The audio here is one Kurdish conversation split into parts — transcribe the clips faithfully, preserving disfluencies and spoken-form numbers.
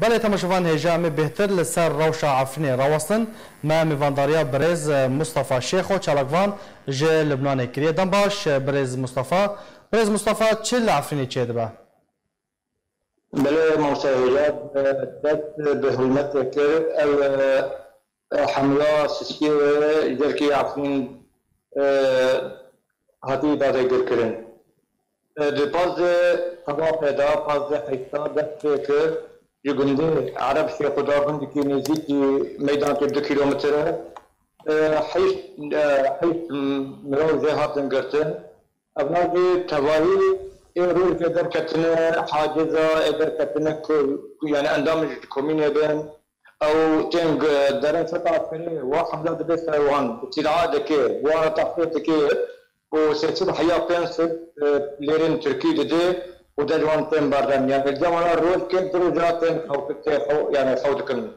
Belê, temaşevan hêja em ê bêhtir li ser rewşa Efrînê rawestin. Me mêvandariya birêz, e, Mustafa Şêxo çalakvan ji Libnanê kiriye. Dem baş, e, birêz Mustafa. Birêz Mustafa, çi li Efrînê çêdibe? Belê, mamoste hêja, e, dest bi helmetê kir. Ev, e, e, hemla sisiyê ji derkê Efrîn, e, hatî dadegirkirin. E, di pazdeh Xebatê de, pazdeh heyşta dest pê kir, ji gundê Ereb Şêxuda, gundekî nêzîkî meydankê du kîlometre, e, heyşt, e, heyşt mirov jê hatin girtin. Evna jî tevahî ê rojê derketine haciza, ê derketine ku, ku yani endam ji komînê bin, ew tên g-, derin seta askerî wa hemla dibe ser wan, îstîdaa dike, wan re tehdît dike û sê sed heya pênc sed, e, lêrên tirkî dide û dest wan tên berdan. Yani li wana roj kêm, du roja tên xew, tên xew, yani xew dikin.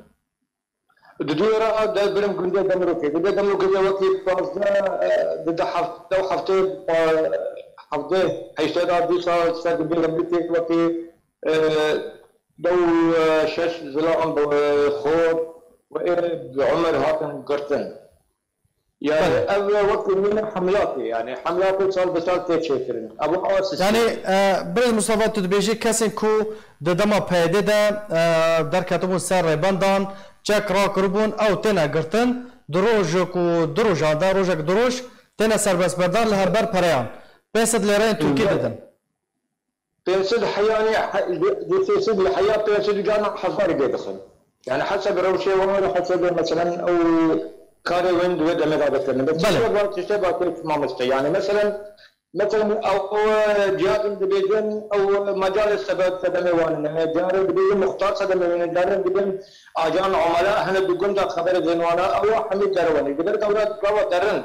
Di dû re de birim gundê Demrokê. Gundê Demrokê de wekî pazdeh, e, di, di heft-, dew heftê, e, heftê, heştê de dîsa ser gundê Demrokê wekî, e, dew, e, şeş zilam bi xor û ê bi Umer hatin girtin. Yani Belê. Ev wekî nîne hemlatê, yani hemlatê sal bi sal tê çêkirin. Ev a sistem. Yani, e, birêz Mustafa, tu dibêjî kesên ku di dema P Y D de, e, derketibûn ser rêbendan, çek rakiribûn, ew têne girtin, di rojek û du rojan de, rojek du roj, têne serbestberdan li hember pereyan. Pênc sed lêreyên tirkî Belê. didin. Pênc sed heyanî, he-, ji, ji sê sed li heya pênc sed û carna hezarê dê dixin. Yani heseb rewşê wan, heseb mesela ew karê win di wê demê de dikirin. Bes Belê. tiştê ba, tiştê ba tê mamoste. Yani mesela, mesela ew, ew, e, cihadin dibêjin, ew, e, macalê sebe-, sedemê wan in. E, carê dibêjin muxtar sedemê win in. Carê dibêjin ajan, umela, hene di gunda xeberê dên wana. Ew hemî derwen. Ji ber gavra, gava derin.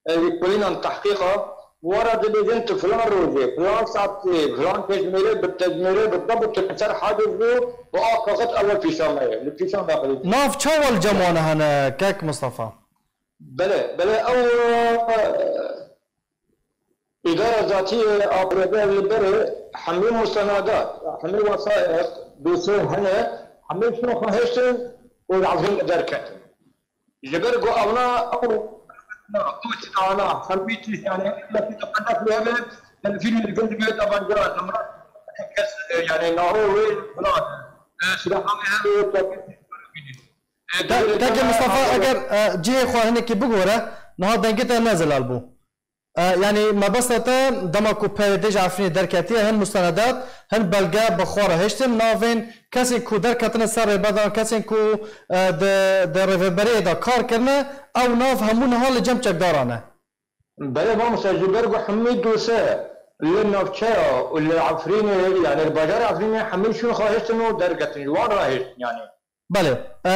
E, lêkolînan tehqîqa, wara dibêjin tu filan rojê, filan saetê, filan tejmêrê, bi tejmêrê, bi dab û tu li ser haciz bû û a kaxit ew pîşa me ye. Li pîşa me xwedî. Nav çawa li cem wan hene, kek Mustafa? Belê, belê, ew, e, îdara zatî yê A P D li berê hemî mustenedat, hemî wesaît, dosye hene, hemî şûn xwe hiştin û li Efrîn derketin. Ji ber ku ewna ew, ew tiştana, hemî tişt, yani, hemî tişt qedex lê hebe, telefînê dikin dibe tabanca, nimra kes, e, yani, navê wê filan, e, silaha wê hebe, topî, e, Ke-, devê Keke dana Mustafa, ew eger, e, cihê xwe hinekî bigore, niha dengê te ne zelal bû. E, yanî mebesta te dema ku P Y D ji Efrînê derketiye, hin mustenedat, hin belge bi xwe re hiştin, navên kesên ku derketine ser rêberdan, kesên ku, e, di, di rêveberiyê de kar kirine, ew nav hemû niha li cem çekdaran e. Belê mamoste, ji ber ku hemî dosye li navçeya û li Efrînê, yani li bajarê Efrînê hemî şûn xwe hiştin û derketin, ji wan re hiştin yani. Belê. E,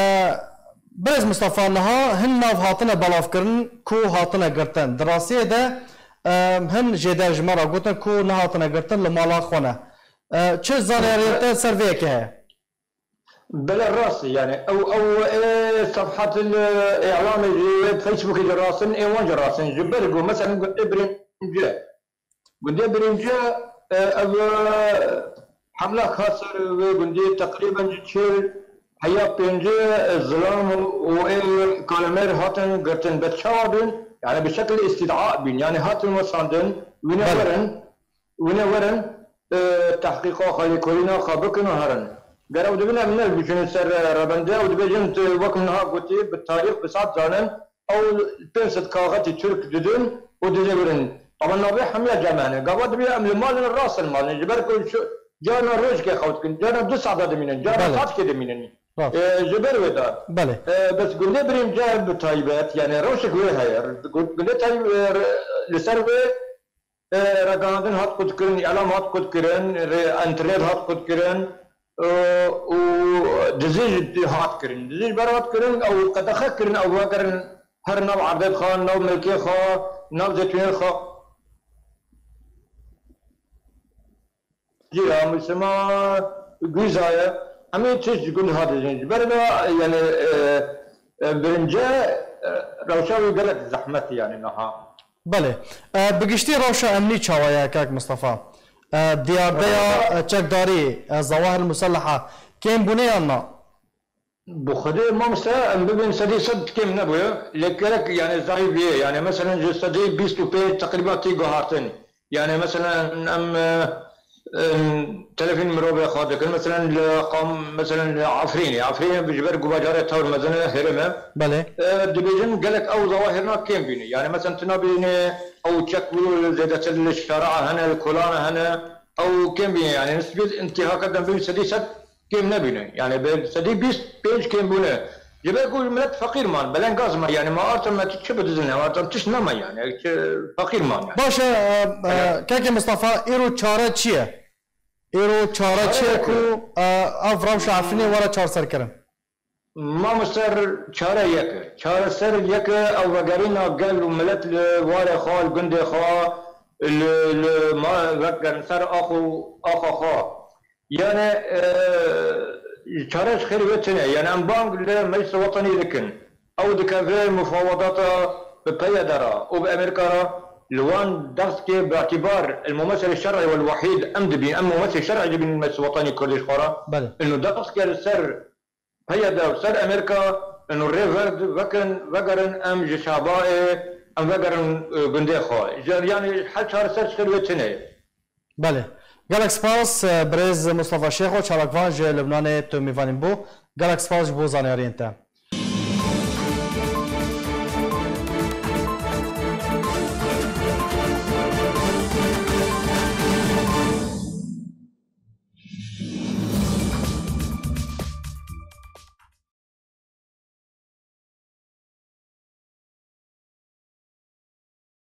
birêz Mustafa, niha hin nav hatine belavkirin ku hatine girtin. Di rastiyê de, e, hin jêder ji me re gotin ku nehatine girtin, li mala xwe ne. E, çi zanyariyên te ser vê yekê heye? Belê rast e, yani ew, ew ê sefhet li îlamê ji Facebookê jî rast in, ê wan jî rast in. Ji ber ku mesela gundê Birinci. Gundê Birinci, e, ev, e, hemla hat ser wê gundê teqrîben ji çil heya pêncî, e, zilam û, û ê kalemêr hatin girtin. Bes çawa bîn? Yani bi şekil îstîdaa bîn. Yani hatin wesandin, wîne Belê. werin, wîne werin, e, tehqîqa xwe, lêkolîna xwe bikin û herin. Ger ew dibin, em nebijin ser, e, revendê, ew dibêjin, tu wek min niha gotî, bi tarîx, bi saet zanin, ew pênc sed kaxetî Tirk didin û dizêvirin. Ama navê hemiya cem hene. Gava dibê em li malin rast in malin. Ji ber ku şu, carna rojkê xew dikin, carna du saeta dimînin, carna Belê. saetkê dimînin. Rast. E, ji ber wê de. Belê. E, bes gundê Birinci bi taybet, yani rewşek wê heye. Gund-, gundê tay-, e, re-, li ser wê, e, ragihandin hat qutkirin, îlam hat qutkirin, re-, înternet hat qutkirin, e, û dizî jî hat kirin. Dizî ji ber hat kirin, ew qedexe kirin, ew vegerin her nav erdê xwe, nav milkê xwe, nav zeytûnê xwe. Cîra, Misilman, Gûzaye, hemî tişt ji gund hat dizîn. Ji ber ve, yani, e, e, Birince, e, rewşa wî gelek zehmet e, yani, niha. Belê. E, bi giştî rewşa emnî çawa ye, kak Mistefa? E, diyardeya, e, çekdarî, e, Zewahir Museleha, Kêm bûne yan na? Bi xwedê mamoste em bibin sedî sed kêm nebûye. Lê gerek yani zayîf bûye. Yani meselen ji sedî bîst û pênc teqrîban tê guhartin. Yani meselen em, e, em telefîn mirovê xwe dikin. Meselen li qam, meselen li Efrînê. Efrînê ji ber gubacarê tewr mezin e, herême. Belê. E, dibêjin gelek ew zawahirna kêm bîne. Yani meselen tu nabîne ew çek bû zêdetir li şara hene, li kolana hene. Ew kêm bîne. Yani nisbet intihaka dem bîne sedî sed kêm nebîne. Yani bi sedî bîst pênc kêm bûne. Ji ber ku millet feqîr man, belengaz me yani, ma artan me çi bidizin, ma artan tişt neme yani, çi feqîr man yani. Baş e, e, e, kekê Mistefa, îro çare çi ye? Îro çare çi ye ku e, ev rewşa Efrînê were çarserkirin? Mamoster çare yek e. Çareser yek e, ew vegerîna gel û millet li warê xwe, li gundê xwe, li, li ma vegerin ser ax û axa xwe. Yani, e, çare ji xêrê wê tune. Yani em bang li Meclisa Wetanî dikin. Ew dikeve mufawedata bi P Y D re û bi Amerîka re li wan derskê bi îtîbar el mumesel şer'î wel wehîd em dibîn, em mumesel şer'î dibîn Meclisa Wetanî Kurdê ji xwe re. Belê. Ino derskê li ser P Y D û ser Amerîka ino rê ver vegerin em ji Şabayê em vegerin, e, gundê xwe. Ji, yani her çareser ji xêr wê tune. Belê. Gelek spas, e, birêz Mustafa Şêxo, çalakvan ji Lubnanê tu mêvanîn bû. Gelek spas ji bo zanyariyên te.